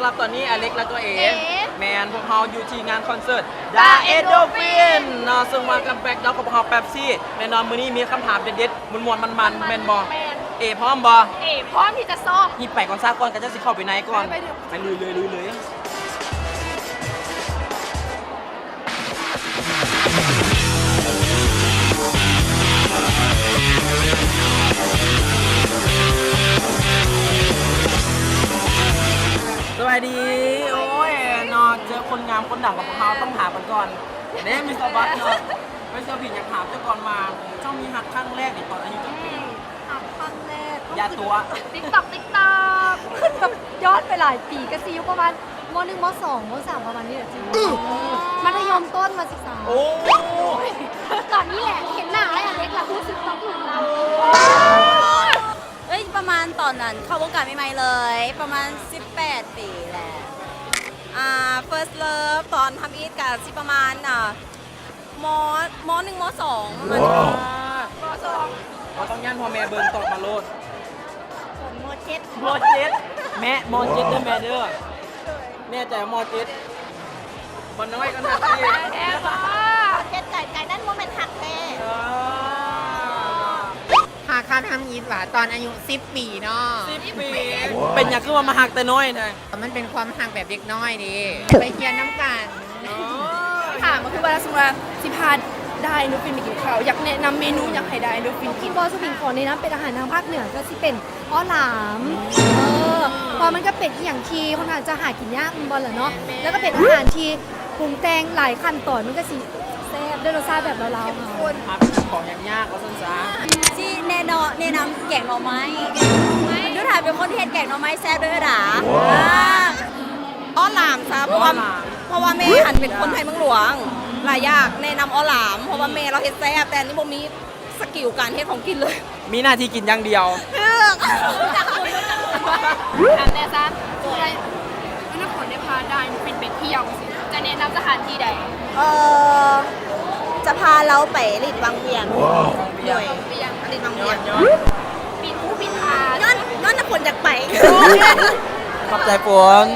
ສຳລັບຕອນນີ້ອາເລັກ ແລະ ກໍເອ ເອ ແມ່ນ ພວກເຮົາຢູ່ທີ່ງານຄອນເສີດ The Endorphin ເນາະ ເຊິ່ງມາກັບແບັກດອບຂອງພວກເຮົາ Pepsi ແນ່ນອນ ມື້ນີ້ມີຄຳຖາມເດັດໆ ມ່ວນໆ ມັນໆ ແມ່ນບໍ່? ແມ່ນ ເອ ພ້ອມບໍ່? ເອ ພ້ອມທີ່ຈະຊອກ. ຮີບໄປກ່ອນຊາກ່ອນ ຂະເຈົ້າຊິເຂົ້າໄປໃນກ່ອນ. ໄປ ໄປເດີ ໄປລຸຍເລີຍ ລຸຍເລີຍ. ສະບາຍດີ. ໂອ້ຍ ເນາະ ເຈີຄົນງາມຄົນດັງຂອງພວກເຮົາ ຕ້ອງຖາມກັນກ່ອນເດ້ ມິສເຕີບັດເນາະ. ໄປເຊື່ອຜີ ຢາກຖາມເຈົ້າກ່ອນວ່າ ເຈົ້າມີຮັກຄັ້ງແລກນີ້ຕອນອາຍຸຈັກປີ? ອືມ ຮັກຄັ້ງແລກ ຢ່າຕົວະ TikTok TikTok ຄືແບບຍ້ອນໄປຫຼາຍປີ ກໍຊິຢູ່ປະມານ ມໍໜຶ່ງ ມໍສອງ ມໍສາມ ປະມານນີ້ແຫຼະ ອືມ ມັດທະຍົມຕົ້ນ ມະສຶກສາ. ໂອ້ ຕອນນີ້ແຫຼະ ເຫັນໜ້າອ້າຍອາເລັກແລ້ວຮູ້ສຶກຕົກຫລຸມລັກ. ເອີຍ ປະມານຕອນນັ້ນເຂົ້າວົງການໃໝ່ໆເລີຍ ປະມານສິບແປດປີແຫຼະ. ອ່າ First Love ຕອນທຳອິດກໍຊິປະມານ ອ່າ ມໍ ມໍໜຶ່ງ ມໍສອງ ປະມານນີ້. ມໍສອງ ບໍ່ຕ້ອງຢ້ານພໍ່ແມ່ເບິ່ງ ຕອບມາໂລດ. ມໍເຈັດ ມໍເຈັດ ແມ່ ມໍເຈັດເດີແມ່ເດີ. ແນ່ໃຈວ່າມໍເຈັດ? ບໍ່ນ້ອຍກໍໜັກອີກ. ແທ້ບໍ່? ເຈັດໄກໆນັ້ນບໍ່ແມ່ນຮັກແທ້. ເອີ ຫາຄາທຳອິດວ່າຕອນອາຍຸສິບປີເນາະ. ສິບປີ ເປັນຫຍັງຄືວ່າມາຮັກແຕ່ນ້ອຍນະ? ມັນເປັນຄວາມຮັກແບບເດັກນ້ອຍເດ້ ໄປຮຽນນຳກັນ. ອໍ ຖາມກໍຄືວ່າ ສົມມຸດວ່າຊິພາໄດເອັນໂດຟິນໄປກິນເຂົ້າ ຢາກແນະນຳເມນູຫຍັງໃຫ້ໄດເອັນໂດຟິນກິນ? ບໍ່ ສະວິງຂໍແນະນຳເປັນອາຫານທາງພາກເໜືອ ກໍຊິເປັນ ອໍ ຫຼາມ. ເອີ ເພາະມັນກໍເປັນອີ່ຫຍັງທີ່ຂ້ອນຂ້າງຈະຫາກິນຍາກແມ່ນບໍ່ລະເນາະ. ແມ່ນໆ ແລ້ວກໍເປັນອາຫານທີ່ປຸງແຕ່ງຫຼາຍຂັ້ນຕອນ ມັນກໍຊິແຊບ ໄດ້ລົດຊາດແບບລາວໆເຮົາ. ເຂົ້ມຂຸ້ນ ຫາເປັນຂອງຍາກໆ ວ່າຊັ້ນຊະ. ຊິແນະນຳ ແນະນຳແກງໜໍ່ໄມ້. ໜູຖາເປັນຄົນທີ່ເຮັດແກງໜໍ່ໄມ້ແຊບເດີດາ. ວ້າວ ອໍ ຫຼາມຊະ ເພາະວ່າ ອໍ ຫຼາມ ເພາະວ່າແມ່ຫັ້ນເປັນຄົນໄທເມືອງຫຼວງ ຫຼາຍຢ່າງແນະນຳ ອໍ ຫຼາມ ເພາະວ່າແມ່ລາວເຮັດແຊບ ແຕ່ອັນນີ້ບໍ່ມີ ສະກິວການເຮັດຂອງກິນເລີຍ ມີໜ້າທີ່ກິນຢ່າງດຽວ. ຖາມແດ່ຊະ ຖ້ານ້ຳຝົນໄດ້ພາໄດເອັນໂດຟິນໄປທ່ຽວ ຈະແນະນຳສະຖານທີ່ໃດ? ເອີ ຈະພາລາວໄປຫຼິ້ນວັງວຽງ. ໂດຍ ຫຼິ້ນວັງວຽງ ປິ່ນຫູປິ່ນຕາ ຍ້ອນ ຍ້ອນນ້ຳຝົນຢາກໄປ. ຂອບໃຈຝົນ.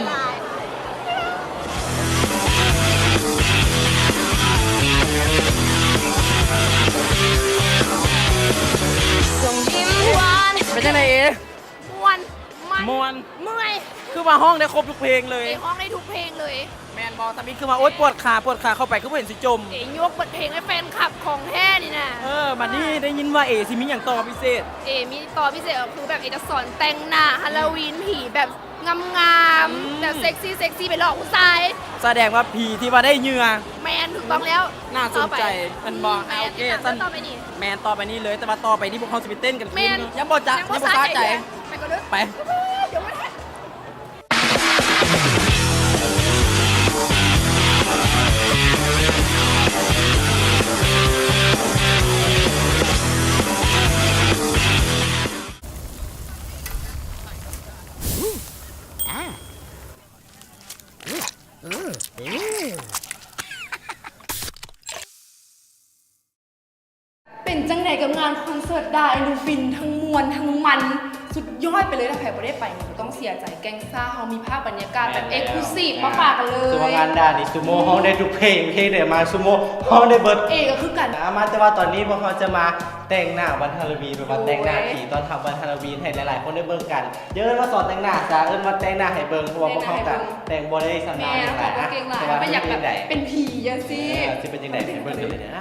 ເປັນຈັ່ງໃດເອ? ມ່ວນ ມັນ ມ່ວນ ເມື່ອຍ ຄືວ່າຮ້ອງໄດ້ຄົບທຸກເພງເລີຍ. ເອ ຮ້ອງໄດ້ທຸກເພງເລີຍ. ແມ່ນບໍ່? ທຳອິດຄືວ່າ ໂອ້ຍ ປວດຂາ ປວດຂາ ເຂົ້າໄປຄືບໍ່ເຫັນຊິຈົມ. ເອ ຍົກເບິດເພງໃຫ້ແຟນຄລັບຂອງແທ້ນີ້ນະ. ເອີ ບັດນີ້ໄດ້ຍິນວ່າເອຊິມີຫຍັງຕໍ່ພິເສດ? ເອມີຕໍ່ພິເສດກໍຄືແບບເອຈະສອນແຕ່ງໜ້າຮາໂລວີນຜີແບບ ງາມໆ ອືມ ແບບເຊັກຊີ້ ເຊັກຊີ້ ໄປຫຼອກຜູ້ຊາຍ. ສະແດງວ່າຜີທີ່ວ່າໄດ້ເຫຍື່ອ. ແມ່ນ ຖືກຕ້ອງແລ້ວ. ໜ້າສົນໃຈ ຕໍ່ໄປ ແມ່ນບໍ່? ອືມ ໂອເຄ ແມ່ນ ຕິດຕາມຕໍ່ໄປນີ້ ແມ່ນ ຕໍ່ໄປນີ້ເລີຍ ແຕ່ວ່າຕໍ່ໄປນີ້ພວກເຮົາຊິໄປເຕັ້ນກັນຄືນ. ແມ່ນ ຍັງບໍ່ຈະ ຍັງບໍ່ສະໃຈ ຍັງບໍ່ສະໃຈ ໄປກ່ອນເດີ ໄປ ດຽວມາ ອ່າ ເປັນຈັ່ງໃດກັບງານຄອນເສີດດາເອັນໂດຟິນ? ທັງມ່ວນທັງມັນ ສຸດຍອດໄປເລີຍ. ຖ້າໃຜບໍ່ໄດ້ໄປນີ້ ບໍ່ຕ້ອງເສຍໃຈ ແກ້ງຊາເຮົາມີພາບບັນຍາກາດແບບ ແມ່ນແລ້ວ ເອັກສະລູຊີບ ແມ່ນ ມາຝາກກັນເລີຍ. ຄືວ່າງານດານີ້ ຊຸໂມງຮ້ອງໄດ້ທຸກເພງ ເພງໃດມາຊຸໂມງຮ້ອງໄດ້ເບິດ. ເອ ກໍຄືກັນ. ອ່າ ມາ ແຕ່ວ່າຕອນນີ້ພວກເຮົາຈະມາແຕ່ງໜ້າວັນຮາໂລວີນ ແບບວ່າ ໂອ້ຍ ແຕ່ງໜ້າຜີຕອນຮັບວັນຮາໂລວີນໃຫ້ຫຼາຍໆຄົນໄດ້ເບິ່ງກັນ. ເອີ້ນວ່າສອນແຕ່ງໜ້າຊະ ເອີ້ນວ່າແຕ່ງໜ້າໃຫ້ເບິ່ງ ເພາະວ່າພວກເຮົາກະແຕ່ງບໍ່ໄດ້ຊຳນານຫຍັງຫຼາຍ. ແມ່ນ ເຮົາບໍ່ເກັ່ງຫຼາຍ ແຕ່ວ່າ ເຮົາກໍຢາກແບບເປັນຜີຈັ່ງຊີ້. ເອີ ຊິເປັນຈັ່ງໃດ ໄປເບິ່ງກັນເລີຍເດີ. ເ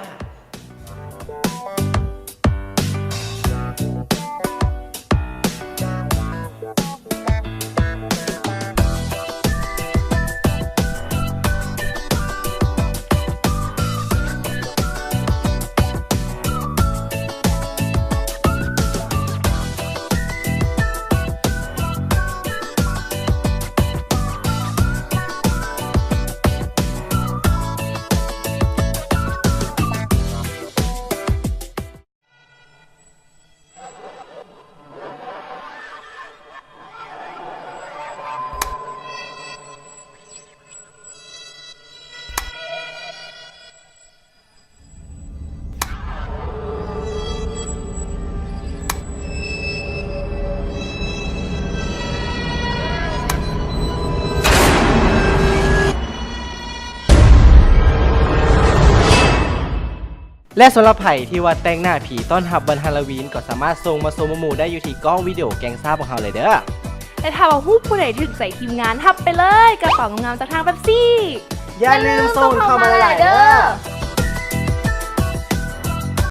ແລະ ສຳລັບໃຜທີ່ວ່າແຕ່ງໜ້າຜີຕ້ອນຮັບວັນຮາໂລວີນ ກໍສາມາດສົ່ງມາໂຊມະໝູ່ໄດ້ຢູ່ທີ່ກ້ອງວິດີໂອແກ້ງຊ້າຂອງເຮົາເລີຍເດີ. ແລະ ຖ້າວ່າຮູບຜູ້ໃດຖືກໃຈທີມງານ ຮັບໄປເລີຍກະເປົາງາມໆຈາກທາງເປັບຊີ. ຢ່າລືມສົ່ງເຂົ້າມາຫຼາຍໆເດີ.